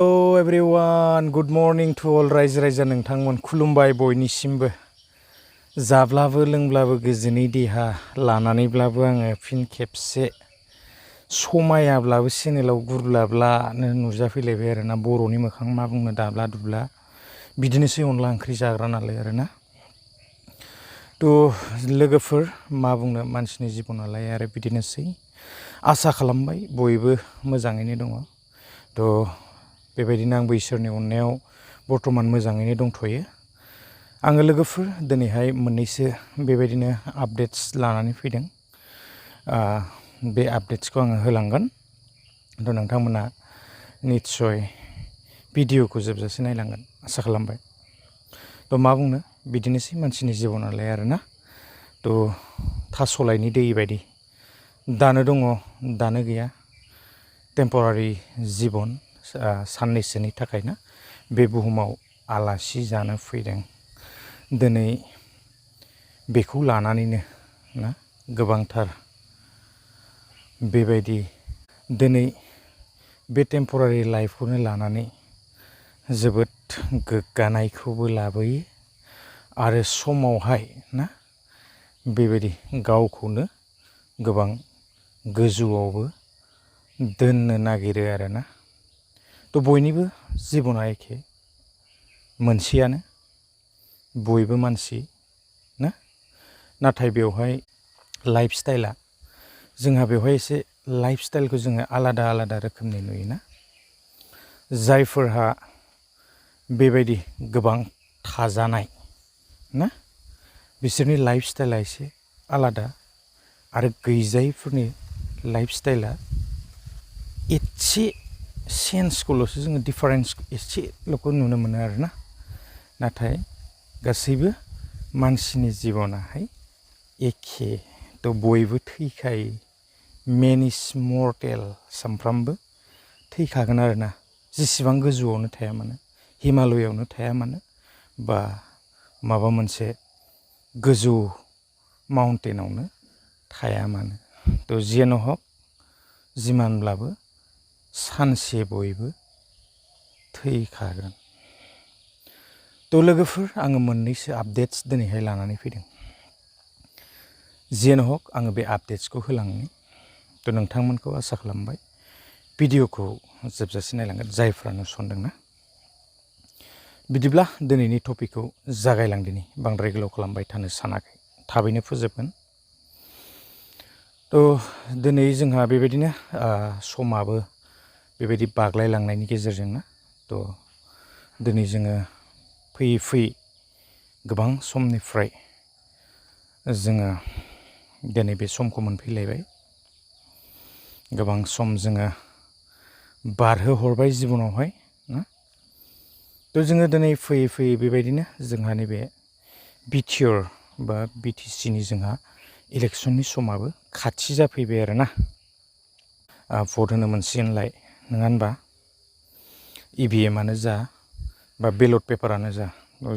Hello everyone, good morning to all रायजो राजा नोंथांमोन खुलुमबाय बयनिसिमबो जाब्लाबो लोंब्लाबो गोजोनै देहा लानानैब्लाबो आङो फिन खेबसे समायाब्लाबो चेनेलाव गुरब्लाब्लानो नुजाफैलायबाय आरोना बर'नि मोखां मा बुंनो दाब्ला दुब्ला बिदिनोसै अनला ओंख्रि जाग्रा नालाय आरोना थ' लोगोफोर मा बुंनो मानसिनि जिबनालाय आरो बिदिनोसै आसा खालामबाय बयबो मोजाङैनो दङ थ' बेबायदिनो आंबो इसोरनि अननायाव बर्थमान मोजाङैनो दंथ'यो आङो लोगोफोर दिनैहाय मोननैसो बेबायदिनो आपडेट्स लानानै फैदों बे आपडेट्सखौ आङो होलांगोन थ' नोंथांमोना निस्सय भिडिअखौ जोबजासे नायलांगोन आसा खालामबाय थ' मा बुंनो बिदिनोसै मानसिनि जिबनालाय आरोना थ' थास'लायनि दै बायदि दानो दङ दानो गैया टेम्परारि जिबन साननैसोनि थाखायनो बे बुहुमाव आलासि जानो फैदों दिनै बेखौ लानानैनो ना गोबांथार बेबायदि दिनै बे टेम्परारि लाइफखौनो लानानै जोबोद गोग्गानायखौबो लाबोयो आरो समावहाय ना बेबायदि गावखौनो गोबां गोजौआवबो दोननो नागिरो आरोना थ' बयनिबो जिबना एखे मोनसेयानो बयबो मानसि ना नाथाय बेवहाय लाइफ स्टाइला जोंहा बेवहाय एसे लाइफ स्टाइलखौ जोङो आलादा आलादा रोखोमनि नुयोना जायफोरहा बेबायदि गोबां थाजानाय ना बिसोरनि लाइफ स्टाइला एसे आलादा आरो गैजायैफोरनि लाइफ स्टाइला एसे सेन्सखौल'सो जोङो डिफारेन्स एसेल'खौ नुनो मोनो आरोना नाथाय गासैबो मानसिनि जिबनाहाय एखे थ' बयबो थैखायो मेन इज मर्टेल सानफ्रामबो थैखागोन आरोना जेसेबां गोजौआवनो थाया मानो हिमालयावनो थाया मानो बा माबा मोनसे गोजौ माउन्टेनावनो थाया मानो थ' जियानो हक जिमानब्लाबो सानसे बयबो थैखागोन थ' लोगोफोर आङो मोननैसो आपडेट्स दिनैहाय लानानै फैदों जियानो हक आङो बे आपडेट्सखौ होलांनो थ' नोंथांमोनखौ आसा खालामबाय भिडिअखौ जोबजासे नायलांगोन जायफ्रा नुसनदोंना बिदिब्ला दिनैनि टपिकखौ जागायलांदिनि बांद्राय गोलाव खालामबाय थानो सानाखै थाबैनो फोजोबगोन थ' दिनै जोंहा बेबायदिनो समाबो बेबायदि बाग्लायलांनायनि गेजेरजोंना थ' दिनै जोङो फैयै फैयै गोबां समनिफ्राय जोङो दिनै बे समखौ मोनफैलायबाय गोबां सम जोङो बारहोहरबाय जिबनावहाय ना थ' जोङो दिनै फैयै फैयै बेबायदिनो जोंहा नैबे बिटिआर बा बिटिसिनि जोंहा इलेक्सननि समाबो खाथि जाफैबाय आरोना भट होनो मोनसिगोनलाय नङा होनबा इभिएमआनो जा बा बेलट पेपारानो जा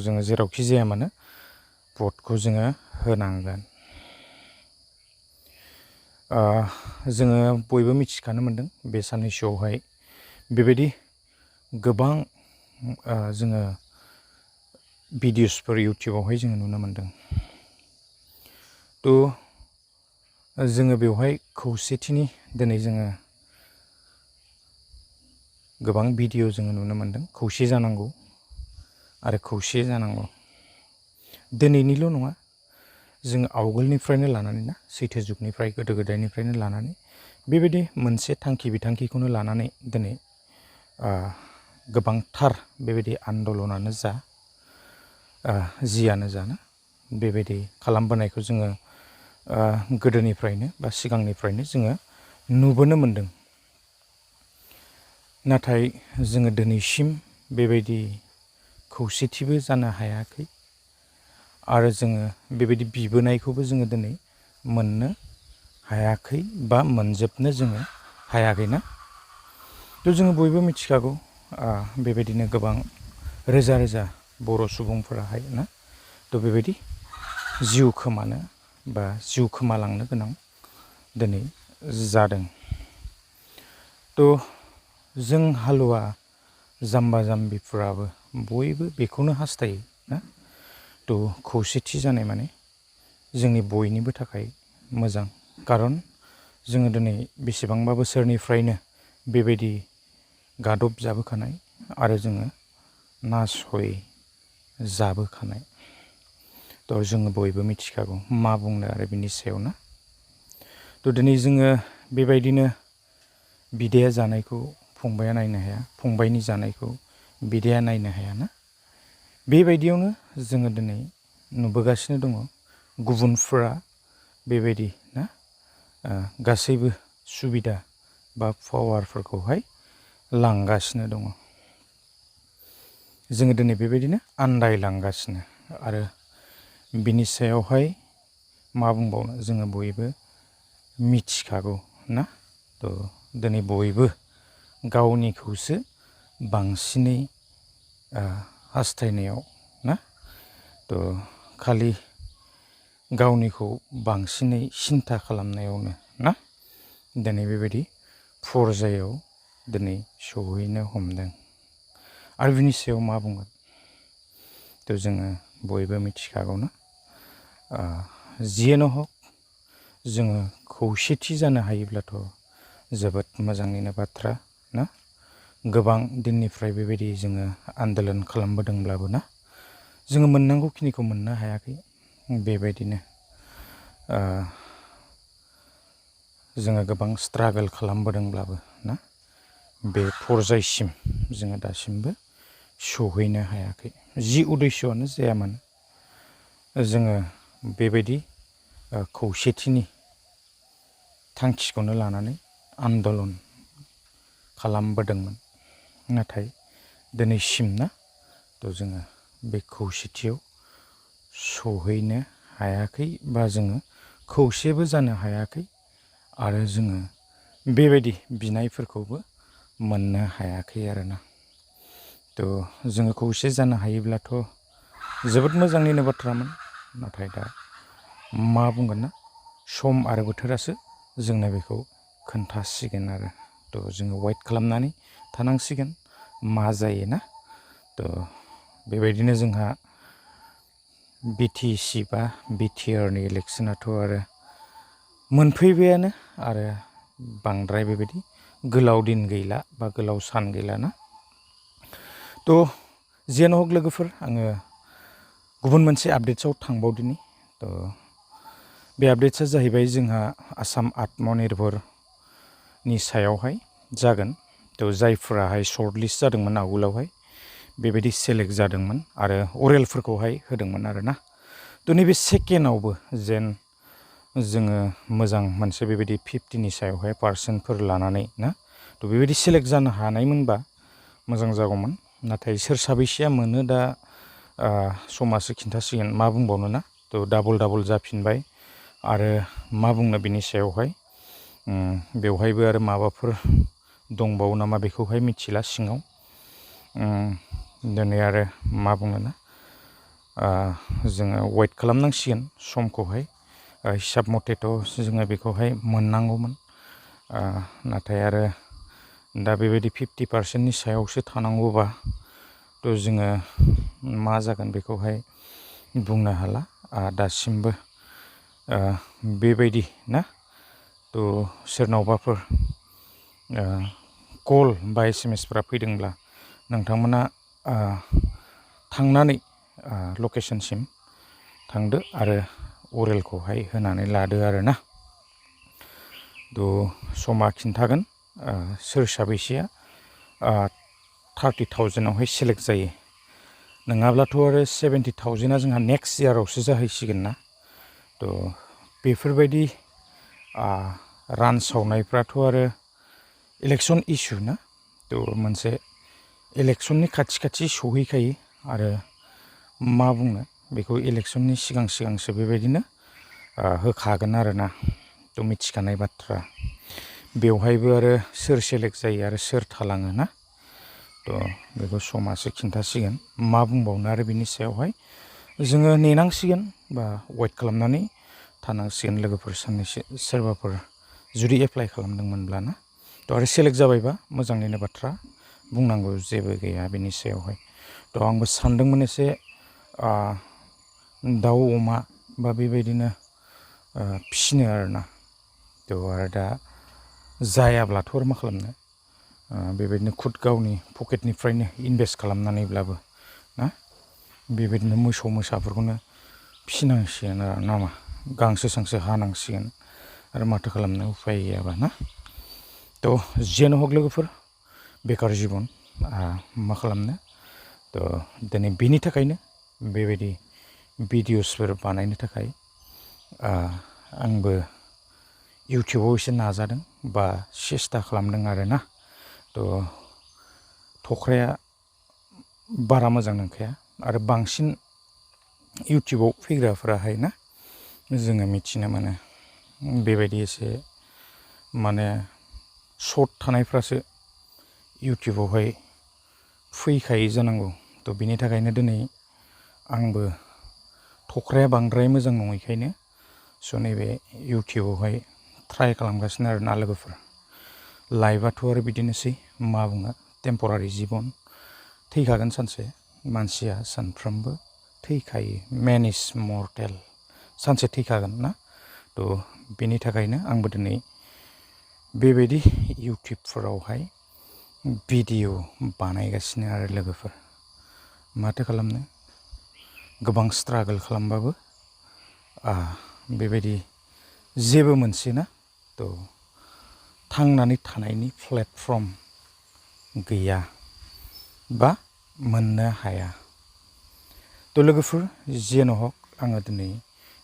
जोङो जेरावखि जाया मानो भटखौ जोङो होनांगोन जोङो बयबो मिथिखानो मोन्दों बे साननैसोआवहाय बेबायदि गोबां जोङो भिडिअसफोर इउटुबावहाय जोङो नुनो मोन्दों थ' जोङो बेवहाय खौसेथिनि दिनै जोङो गोबां भिडिअ जोङो नुनो मोन्दों खौसे जानांगौ आरो खौसे जानांगौ दिनैनिल' नङा जोङो आवगोलनिफ्रायनो लानानै ना सैथो जुगनिफ्राय गोदो गोदायनिफ्रायनो लानानै बेबायदि मोनसे थांखि बिथांखिखौनो लानानै दिनै गोबांथार बेबायदि आन्दलनानो जा जियानो जाना बेबायदि खालामबोनायखौ जोङो गोदोनिफ्रायनो बा सिगांनिफ्रायनो जोङो नुबोनो मोन्दों नाथाय जोङो दिनैसिम बेबायदि खौसेथिबो जानो हायाखै आरो जोङो बेबायदि बिबोनायखौबो जोङो दिनै मोननो हायाखै बा मोनजोबनो जोङो हायाखैना थ' जोङो बयबो मिथिखागौ बेबायदिनो गोबां रोजा रोजा बर' सुबुंफोराहाय ना थ' बेबायदि जिउ खोमानो बा जिउ खोमालांनो गोनां दिनै जादों थ' जों हालुवा जाम्बा जाम्बिफ्राबो बयबो बेखौनो हास्थायो ना। थ' खौसेथि जानाय माने जोंनि बयनिबो थाखाय मोजां। खारन जोङो दिनै बेसेबांबा बोसोरनिफ्रायनो बेबायदि गादब जाबोखानाय आरो जोङो नासय जाबोखानाय। थ' जोङो बयबो मिथिखागौ मा बुंनो आरो बिनि सायाव ना। थ' दिनै जोङो बेबायदिनो बिदाया जानायखौ फंबाया नायनो हाया, फंबायनि जानायखौ बिदाया नायनो हाया ना। बेबायदियावनो जोङो दिनै नुबोगासिनो दङ गुबुनफ्रा बेबायदि ना गासैबो सुबिदा बा पावारफोरखौहाय लांगासिनो दङ। जोङो दिनै बेबायदिनो आन्दायलांगासिनो आरो बिनि सायावहाय मा बुंबावनो जोङो बयबो मिथिखागौ ना। थ' दिनै बयबो गावनिखौसो बांसिनै हास्थायनायाव ना। थ' खालि गावनिखौ बांसिनै सिन्था खालामनायावनो ना दिनै बेबायदि फरजायाव दिनै सहैनो हमदों। आरो बिनि सायाव मा बुंगोन। थ' जोङो बयबो मिथिखागौ ना। जियानो हक जोङो खौसेथि जानो हायोब्लाथ' जोबोद मोजांनिनो बाथ्रा ना। गोबां दिननिफ्राय बेबायदि जोङो आन्दलन खालामबोदोंब्लाबो ना जोङो मोननांगौखिनिखौ मोननो हायाखै। बेबायदिनो जोङो गोबां स्ट्रागोल खालामबोदोंब्लाबो ना बे फरजायसिम जोङो दासिमबो सहैनो हायाखै। जि उद्देस्य'आनो जाया मानो जोङो बेबायदि खौसेथिनि थांखिखौनो लानानै आन्दलन खालामबोदोंमोन। नाथाय दिनैसिम ना थ' जोङो बे खौसेथियाव सहैनो हायाखै बा जोङो खौसेबो जानो हायाखै आरो जोङो बेबायदि बिनायफोरखौबो मोननो हायाखै आरोना। थ' जोङो खौसे जानो हायोब्लाथ' जोबोद मोजांनिनो बाथ्रामोन। नाथाय दा मा बुंगोन ना सम आरो बोथोरासो जोंनो बेखौ खोन्थासिगोन आरो। थ' जोङो वेट खालामनानै थानांसिगोन मा जायो ना। थ' बेबायदिनो जोंहा BTC बा BTRनि इलेक्सनाथ' आरो मोनफैबायानो आरो बांद्राय बेबायदि गोलाव दिन गैला बा गोलाव सान गैला ना। थ' जियानो हक लोगोफोर आङो गुबुन मोनसे आपडेट्सआव थांबावदिनि। थ' बे आपडेट्सआ जाहैबाय जोंहा आसाम आत्मनिर्भरनि सायावहाय जागोन। थ' जायफोराहाय सर्ट लिस्ट जादोंमोन आवगोलावहाय बेबायदि सेलेक्ट जादोंमोन आरो अरेलफोरखौहाय होदोंमोन आरोना। थ' नैबे सेकेन्डआवबो जेन जोङो मोजां मोनसे बेबायदि 50नि सायावहाय पारसेन्टफोर लानानै ना थ' बेबायदि सेलेक्ट जानो हानायमोनबा मोजां जागौमोन। नाथाय सोर साबैसेया मोनो दा समासो खिन्थासिगोन मा बुंबावनो ना। थ' डाबल जाफिनबाय आरो मा बुंनो बिनि सायावहाय बेवहायबो आरो माबाफोर दंबावो नामा बेखौहाय मिथिला सिङाव। दिनै आरो मा बुंनो ना जोङो वेट खालामनांसिगोन समखौहाय। हिसाब मथेथ' जोङो बेखौहाय मोननांगौमोन। नाथाय आरो दा बेबायदि 50%नि सायावसो थानांगौबा थ' जोङो मा जागोन बेखौहाय बुंनो हाला दासिमबो बेबायदि ना। थ' सोरनावबाफोर कल बा SMS फैदोंब्ला नोंथांमोना थांनानै लकेसनसिम थांदो आरो अरेलखौहाय होनानै लादो आरोना। थ' समा खिन्थागोन सोर साबैसेया 30,000आवहाय सेलेक्ट जायो। नङाब्लाथ' आरो 70,000आ जोंहा नेक्स्ट इयारावसो जाहैसिगोन ना। थ' बेफोरबायदि रानसावनायफ्राथ' आरो इलेक्सन इसु ना। थ' मोनसे इलेक्सननि खाथि सहैखायो आरो मा बुंनो बेखौ इलेक्सननि सिगांसो बेबायदिनो होखागोन आरोना। थ' मिथिखानाय बाथ्रा बेवहायबो आरो सोर सेलेक्ट जायो आरो सोर थालाङो ना। थ' बेखौ समासो खिन्थासिगोन मा बुंबावनो आरो बिनि सायावहाय जोङो नेनांसिगोन बा वेट खालामनानै थानांसिगोन लोगोफोर साननैसो सोरबाफोर जुदि एप्लाइ खालामदोंमोनब्ला ना। थ' आरो सेलेक्ट जाबायबा मोजांनिनो बाथ्रा बुंनांगौ जेबो गैया बेनि सायावहाय। थ' आंबो सानदोंमोन एसे दाउ अमा बा बेबायदिनो फिसिनो आरोना। थ' आरो दा जायाब्लाथ' आरो मा खालामनो, बेबायदिनो खुद गावनि पकेटनिफ्रायनो इनभेस्ट खालामनानैब्लाबो ना बेबायदिनो मोसौ मोसाफोरखौनो फिसिनांसिगोन आरो नामा, गांसो सांसो हानांसिगोन आरो माथो खालामनो उफाय गैयाबा ना। थ' जियानो हक लोगोफोर, बेकार जिबन मा खालामनो। थ' दिनै बेनि थाखायनो बेबायदि भिडिअसफोर बानायनो थाखाय आंबो इउटिउबाव एसे नाजादों बा सेस्था खालामदों आरोना। थ' थख्राया बारा मोजां नंखाया आरो बांसिन इउटिउबाव फैग्राफोराहाय ना जोङो मिथिनो मोनो बेबायदि एसे माने सर्ट थानायफ्रासो इउटिउबावहाय फैखायो जानांगौ। थ' बिनि थाखायनो दिनै आंबो थख्राया बांद्राय मोजां नङैखायनो स' नैबे इउटिउबावहाय ट्राइ खालामगासिनो आरोना लोगोफोर। लाइफआथ' आरो बिदिनोसै मा बुङो, टेम्परारि जिबन, थैखागोन सानसे। मानसिया सानफ्रोमबो थैखायो, मेन इज मर्टेल, सानसे थैखागोन ना। थ' बेनि थाखायनो आंबो दिनै बेबायदि इउटिउबफोरावहाय भिडिअ बानायगासिनो आरो लोगोफोर। माथो खालामनो, गोबां स्ट्रागोल खालामबाबो बेबायदि जेबो मोनसेना थ' थांनानै थानायनि प्लेटफर्म गैया बा मोननो हाया। थ' लोगोफोर जियानो हक, आङो दिनै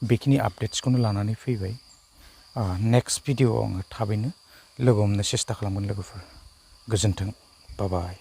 बेखिनि आपडेट्सखौनो लानानै फैबाय। नेक्स्ट भिडिअआव आङो थाबैनो लोगो हमनो सेस्था खालामगोन लोगोफोर। गोजोन्थों, बाय बाय।